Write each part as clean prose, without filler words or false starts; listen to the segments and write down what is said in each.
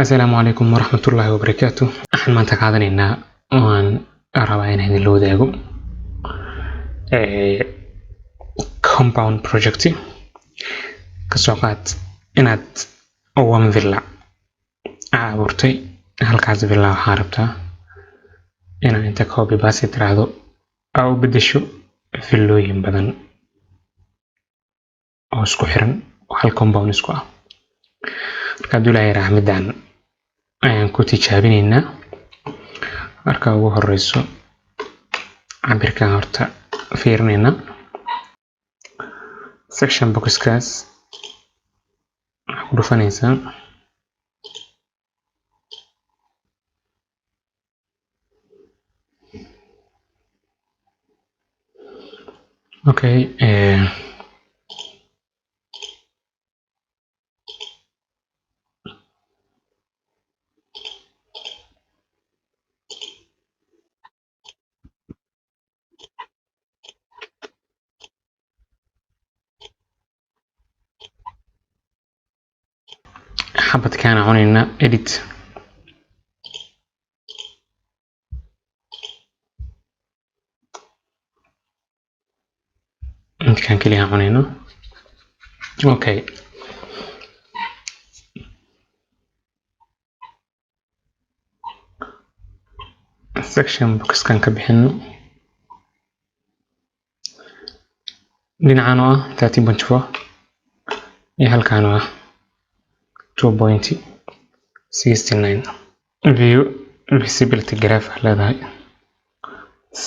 Asalaamu calaykum waraxmatullaahi wabarakaatu. Waxaan maanta qaadanaynaa oo aan rabaa inaan idinla wadaago compound project. Kasoo qaad inaad one villa aa abuurtay. Halkaas villa waxaa rabtaa inaad inta copy paste tiraahdo aa u bedesho villooyin badan oo isku xiran oo hal compound isku ah. Marka hadduu Ilaahay yiraaha, midaan ayaan ku tijaabinaynaa. Marka ugu horeyso cabirkan horta fiirinaynaa. Section boxkaas waxaa ku dhufanaysaa okay. Xabadkaan cunaynaa, edit. Midkaan keliya aan cunayno. Okay, section boxkan ka bixino dhinacan oo ah 13.4 iyo halkaan oo ah 2.69. View visibility graph aa leedahay,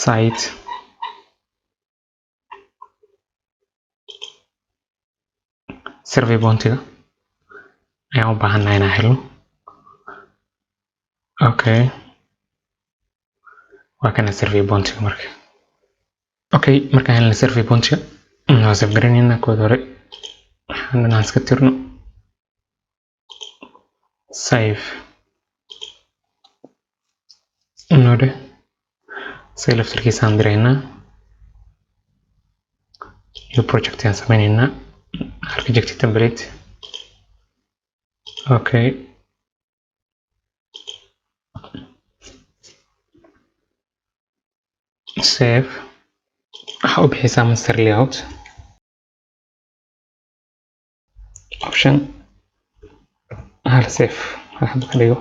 site survey pointiga ayaan u baahannahay inaan helno. Okay, waa kana survey pointiga. Marka okay, markaan helno survey pointiga, waa save garanaynaa. Kood hore waxaan dhanaan iska tirno. Save node say laftarkiisaan diraynaa. New project ayaan sameynaynaa, architect template. Okay, save. Waxaa u bixisaa master layout option. Hal save hal xabo ka dhigo.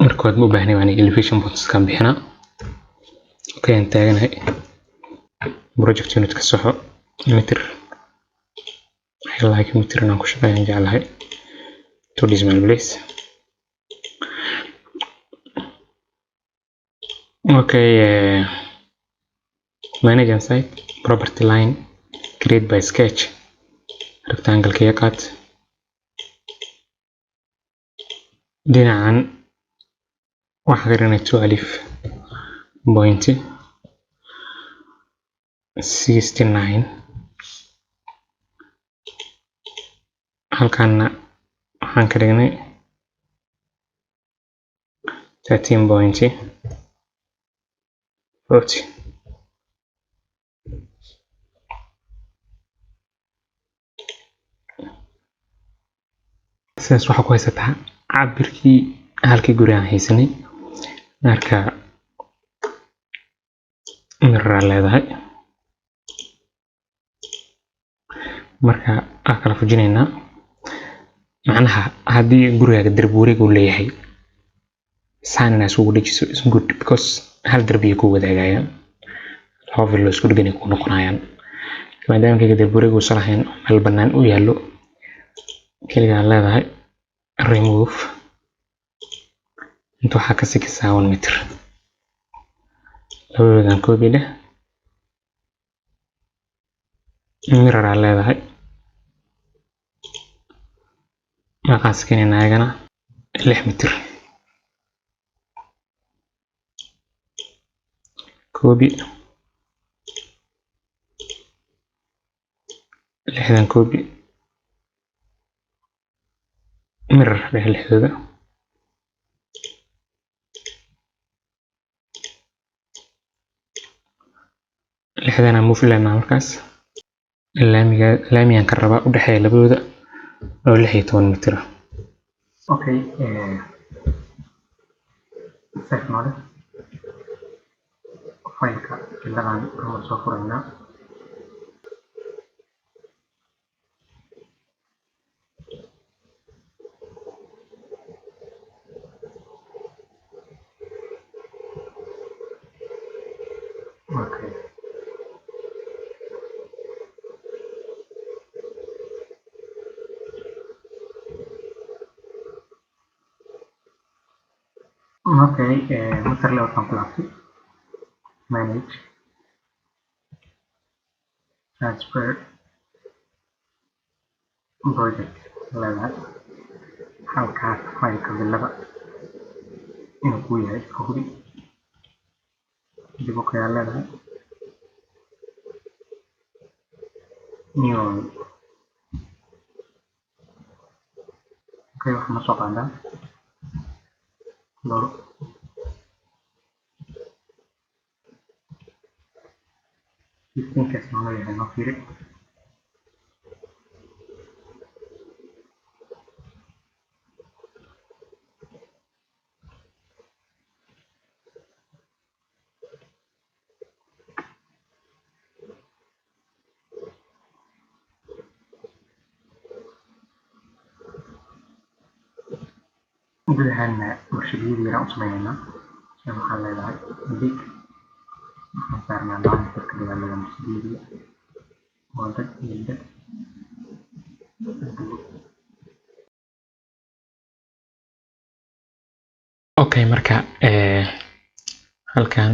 Marka waad ma u baahnay waan elevation points kan bixinaa. Okay, aan taaganahay. Project unit ka soxo meter. I like meter inaan ku shaqeeyaan jeclahay, two decimal place. Okay, manage and site property line, create by sketch. Rectangle kaga qaad. Dhinacan waxaan ka dhignay 12.69. Halkaana waxaan ka dhignay 13.40. Sidaas waxaa ku haysataa cabirkii halkii guri aan haysanay. Marka mirror aa leedahay. Marka aa kala fujinaynaa. Macnaha haddii gurigaaga darbi wareeg uu leeyahay, saan inaa isugu dhajiso is good, because hal darbi ay ku wadaagayaan, laba villo isku dhegan ay ku noqonayaan. Maadaama kayga darbi wareeg uusan lahayn, meel bannaan u yaallo, keligaa leedahay remove. Inta waxaa ka sikisaa 1 meter. Labadoodan copy leh, mirror aa leedahay. Meeqaan sikinaynaa ayagana? 6 mitir. Copy, 60 copy, mirror dheh lixdooda. Lixdana move leenaha. Markaas laamiga laamigan ka rabaa u dhexeeya labadooda oo 16 mitir ah. Okay, save noo dheh. Fileka ciladan aan soo furaynaa. Okay, okay, master layout baan ku laabtay, manage, transfer project leedahay. Halkaas fileka villada inuu ku yahay iska hubi. Dib u kayaa leedahay, new. Okay, waxaan soo qaadaa dhowr 15kaas noo leeyahay, noo fiiri. Gudahaana warshadiyada yaraan u sameynaynaa. Waxaan leedahay big, waxaan saarnaa balancerka dagaalada warshadiyada, waa dad iyo dad. Okay, marka halkan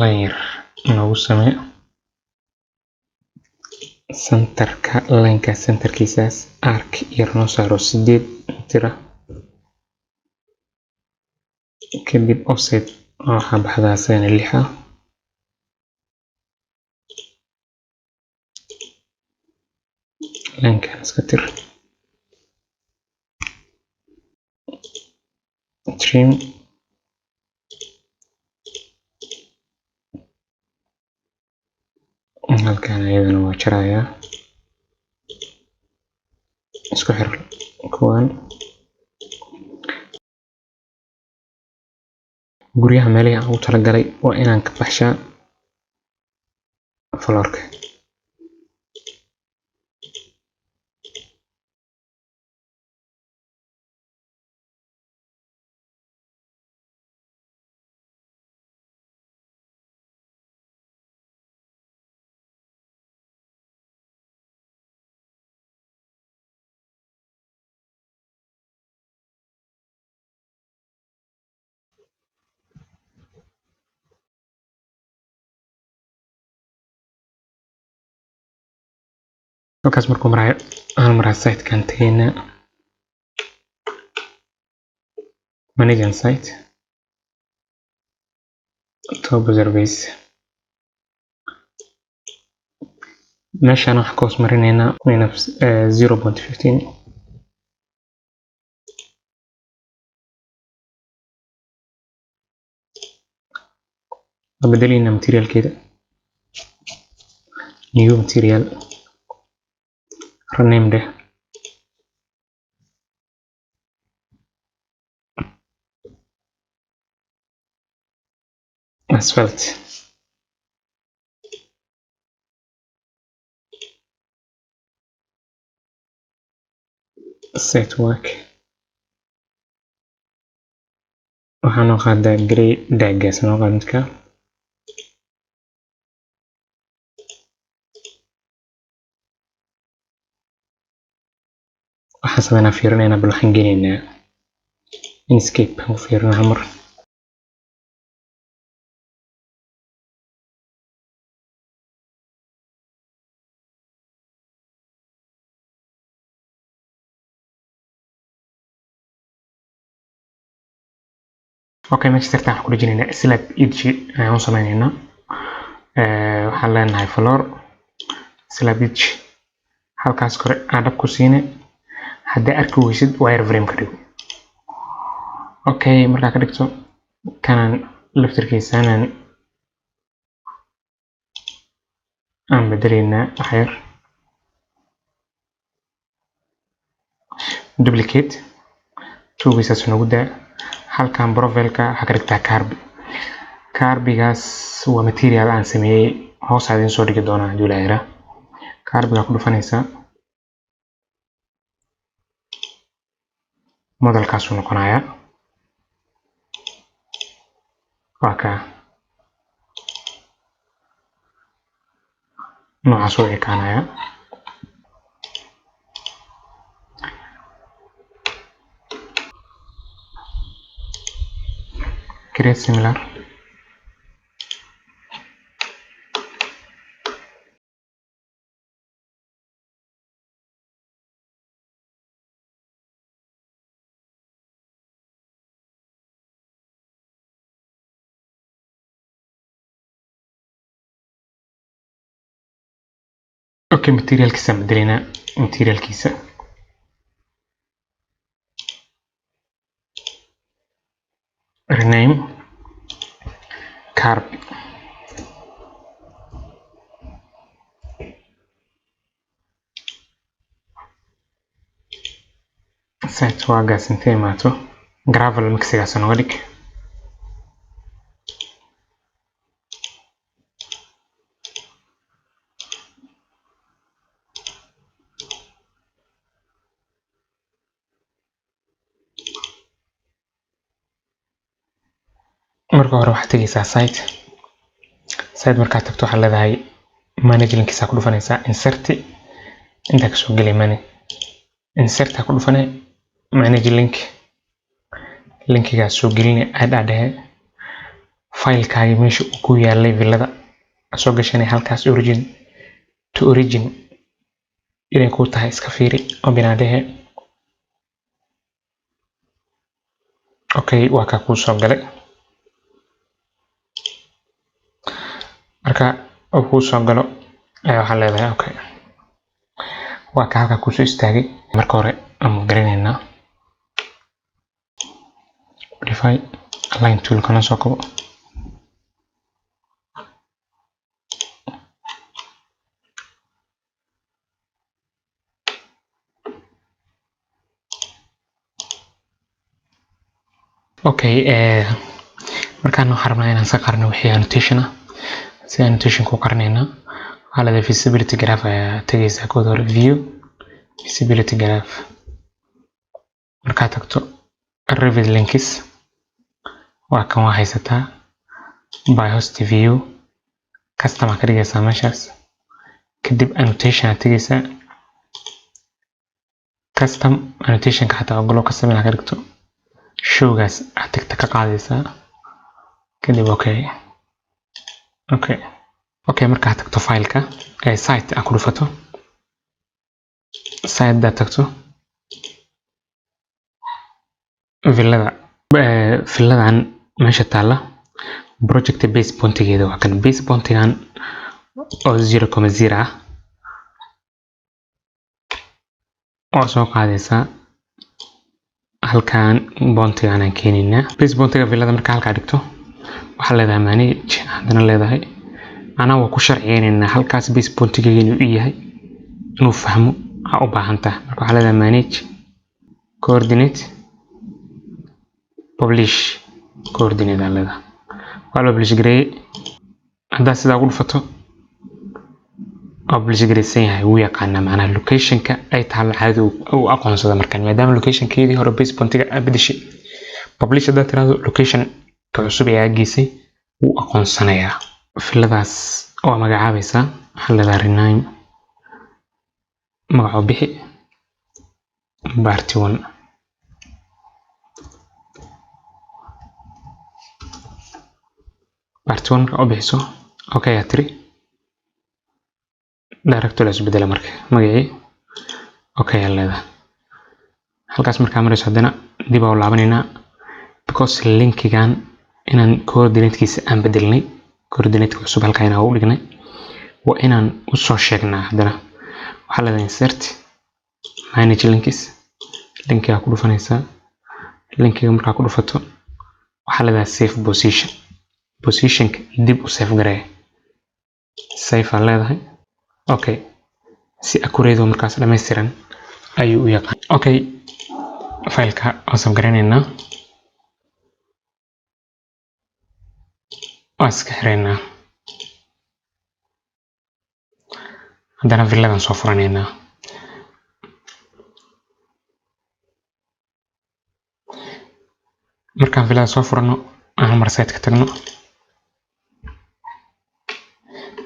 line yar noogu samee centerka lineka, centerkiisaas arc yar noo saaro 8 mitir ah. Kadib offset waxaa baxdaa asagana 6 ah. Linekan iska tir, trim. Halkan iyadana waa jarayaa, isku xir kuwan. Guryaha meelihii aan ugu talagalay waa inaan ka baxshaa floorka. Halkaas markuu marayo hal maraa site-kan tegaynaa, manage and site, top service. Meeshaan waxaan ka hoos marinaynaa minus 0.15. Waa bedelaynaa materialkeeda, new material, rename dheh. Asphalt. Set work. Waxaa noo qaadaa grey daagaas, noo qaad midka. Waxaan sameynaa, fiirinaynaa bal, waxaan geynaynaa Enscape aan ku fiirino hal mar. Okay, meesha sirtaan waxaan ku dhejinaynaa slab edge ayaan u sameynaynaa. Waxaan leenahay floor slab edge. Halkaas kore aan dhab ku siine. Haddii arki weysid, wireframe ka dhigo. Okay, markaa ka dhigto kanaan laftirkiisaanaan aan bedelaynaa wax yar. Duplicate tuugiisaas noogu daa. Halkan profileka waxaa ka dhigtaa carbi. Carbigaas waa material aan sameeyey, hoos aan idiin soo dhigi doonaa haddii Ilaahay yiraahdo. Carbigaa ku dhufanaysaa, modelkaasuu noqonayaa, waa kaa noocaas u ekaanayaa. Create similar. Okay, materialkiisa bedeleynaa, materialkiisa rename carb. Site waagaas intay imaato gravel mixigaas nooga dhig. Marka hore waxaad tegeysaa site. Site markaad tagto waxaad leedahay manage linkiisa ku dhufanaysaa, insert inta ka soo gelay manage, insert ku dhufanay, manage link, linkigaas soo gelinay, add aad dhehe filekaagi meesha uu ku yaalay villada soo gashanay, halkaas origin to origin inay ku tahay iska fiiri, open aad dhehe. Okay, waa ka kuu soo galay. Marka uu kuu soo galo ayaa waxaa leedahay okay, waa ka halka kusoo istaagay. Marka hore aan garanaynaa modify align tool kana soo qabo. Okay, markaan waxaan rabnaa inaan iska qarno wixii annotation ah. Si annotation ku qarinaynaa, waxaa leedahay visibility graph ayaa tegaysaa. Kood hore view visibility graph markaad tagto, Revit links waa kan, waa haysataa by host view, custom ka dhigaysaa meeshaas. Kadib annotation aad tegaysaa, custom annotationka xataa ogolo custom inaad ka dhigto, showgaas aad tagta ka qaadaysaa. Kadib okay, okay, okay. Markaad tagto fileka ee site aad ku dhufato, site hadaad tagto villada, villadan meesha taalla project base pointigeeda waa kan, base pointigan oo 0.0 ah oo soo qaadaysaa. Halkan pointigan aan keenaynaa, base pointiga villada. Marka halkaa dhigto waxaa leedahay manage, haddana leedahay anaa waa ku sharciyeynaynaa halkaas base pointigeega inuu yahay, inuu fahmo aa u baahan tahay. Marka waxaa leedahay manage coordinate, publish coordinate aa leedahay, waa la publish gareeyey. Haddaad sidaa ugu dhufato, waa publish gareysan yahay, wuu yaqaanaa macnaha locationka ay taalo caadi uu aqoonsada. Markaan maadaama locationkeedii hore base pointiga aa bedeshay, publish haddaad tiraahdo, location ka cusub ee aa geysay wuu aqoonsanayaa. Villadaas waa magacaabaysaa, waxaa leedahay rename, magacoo bixi part 1. Part 1 markaa u bixiso, okay aa tiri, director la isbedela marka magacii, okay aa leedahay. Halkaas markaa marayso haddana dib aa u laabanaynaa, because linkigan inaan coordinatekiisa aan bedelnay, coordinateka cusub halkaa inaan ugu dhignay waa inaan usoo sheegnaa. Haddana waxaa leedahay insert, manage links, linkigaa ku dhufanaysaa. Linkiga markaa ku dhufato waxaa leedahay save position, positionka dib u save garee, save aa leedahay. Okay, si accurate oo markaas dhammaystiran ayuu u yaqaan. Okay, Fileka waan save garaynaynaa, waan iska xireynaa. Haddana villadan soo furanaynaa. Markaan villada soo furano, aan mar site ka tagno.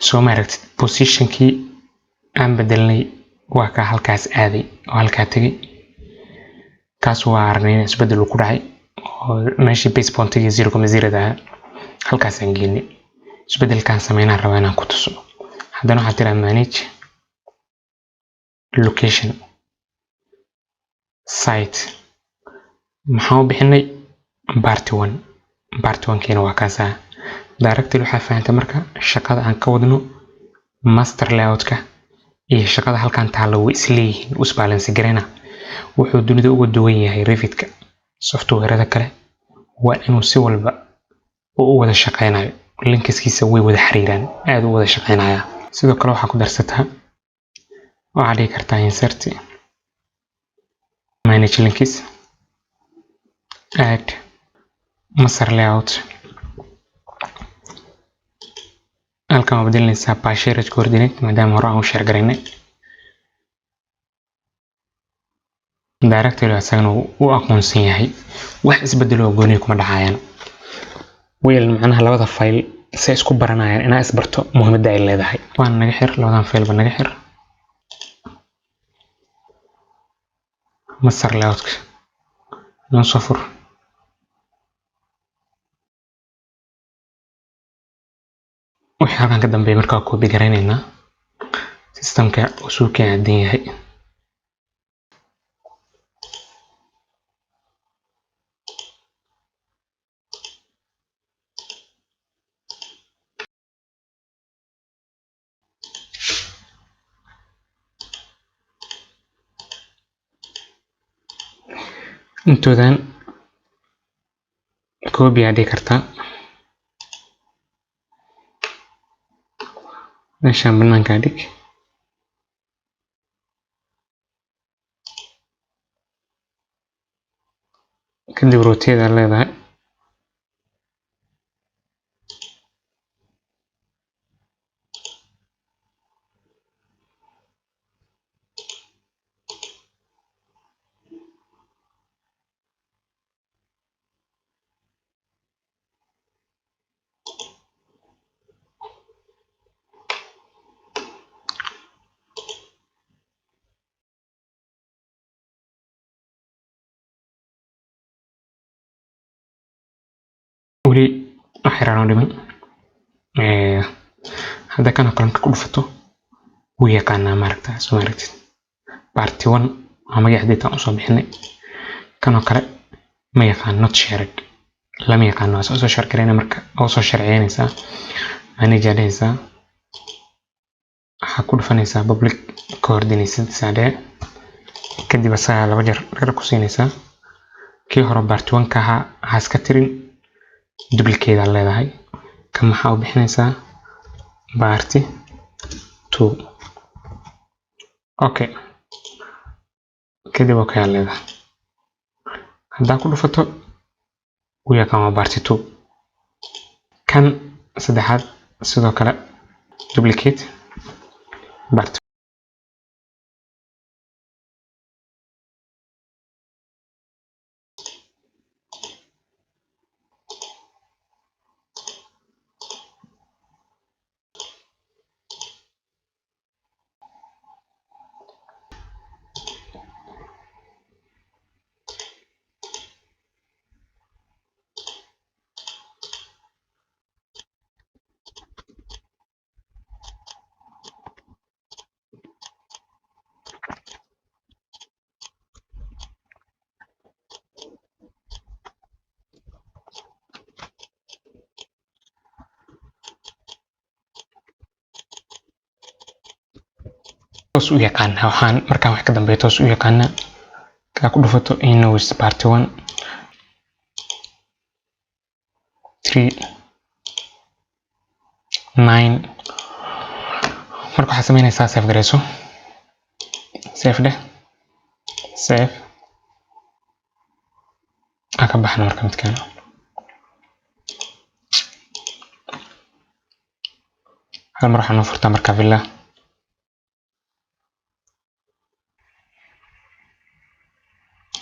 Soo ma aragtid positionkii aan bedelnay? Waa kaa halkaas aaday oo halkaa tegay. Kaas waa aragnay in isbedel uu ku dhacay, oo meeshii base pointigii 0.0 ahaa halkaasaan geynay. Isbedelkaan sameynaan rabaa inaan ku tuso. Haddana waxaa tiraa manage location site. Maxaan u bixinay? Part one. Part one kiina waa kaasaa. Directly waxaa fahantay marka shaqada aan ka wadno master layoutka iyo shaqada halkan taalla way isleeyihiin, isbalance garayna. Wuxuu dunida uga duwan yahay Revitka softwareada kale waa inuu si walba uu u wada shaqeynayo. Linkiskiisa way wada xiriiraan, aad u wada shaqeynaya. Sidoo kale waxaa ku darsataa, waxaa dhigi kartaa insert, manage links, add master layout. Halkan waa bedelinaysaa by shared coordinate, maadaama hore aan u share garaynay. Directly asagana u aqoonsan yahay, wax isbedel oo gooni kuma dhacayaan. Weel macnaha labada file say isku baranayaan, inaa isbarto muhiimadda ay leedahay. Waan naga xir labadan file ba, naga xir. Master layoutka noo soo fur. Wixii halkan ka dambeeya markaa copy garaynaynaa, systemka uu suuqa aadan yahay. Intoodan copy aa dhihi kartaa. Meeshaan banaanka dhig. Kadib rotate aa leedahay. Weli wax yar aan dhiman. Hadda kana kale marka ku dhufato wuu yaqaanaa, maaragta? Soo maaragtid part one waa magaca data usoo bixinay. Kanoo kale ma yaqaan, not shared, lama yaqaano. Waa soo share garayna marka, oo soo sharciyeynaysaa, manage aa dhehaysaa, waxaa ku dhufanaysaa public coordinates aa dhehe. Kadib asagaa laba jeer dhar ku siinaysaa. Kii hore part one ka ahaa ha iska tirin, duplicate aa leedahay. Kan maxaa u bixinaysaa? Part two. Okay, kadib okay aa leedahay. Haddaa ku dhufato wuu yaqaan, waa part two. Kan saddexaad sidoo kale duplicate, part. Toos u yaqaana. Waxaan markaan wax ka dambeeya toos u yaqaana. Kaa ku dhufato inuu part one, 3, 9. Marka waxaad sameynaysaa save gareyso, save dheh, save. Aan ka baxno marka midkaan. Hal mar waxaa noo furtaa marka villa.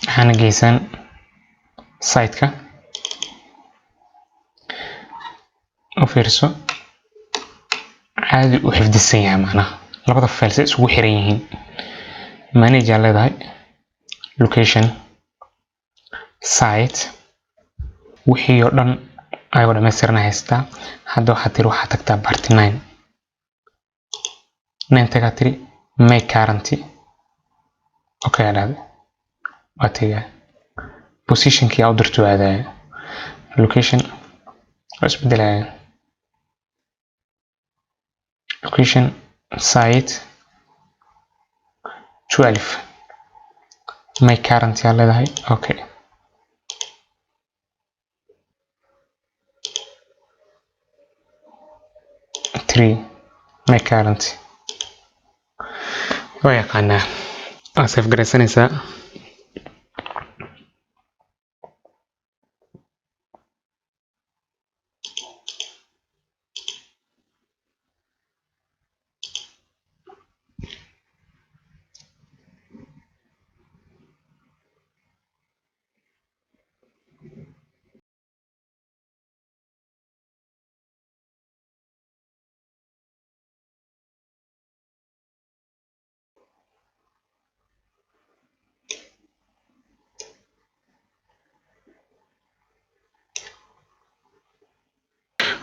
Waxaana geysaan site-ka. U fiirso, caadi u xifdisan yahay, macnaha labada file say isugu xiran yihiin. Manage aa leedahay, location, site, wixii oo dhan ayagoo dhammaystiran haystaa. Hadda waxaa tiri waxaa tagtaa part 9, 9 tagaa tiri, make current. Okay, aa dhahday, waa tegaa positionkii aa u dirto, aadaya location, waa isbedelaya location, site 12, make current aa leedahay. Okay, 3, make current. Waa yaqaanaa, waa save garaysanaysaa.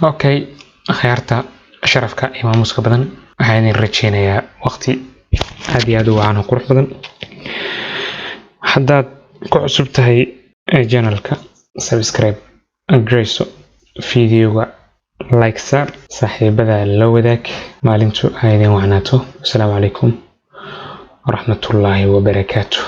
Okay, akhyaarta sharafka iyo maamuuska badan, waxaan idin rajeynayaa waqti aad iyo aad u wacan oo qurux badan. Haddaad ku cusub tahay channelka, subscribe garayso, videoga like saar, saaxiibada la wadaag. Maalintu ha idin wacnaato. Asalaamu calaykum waraxmatullaahi wabarakaatu.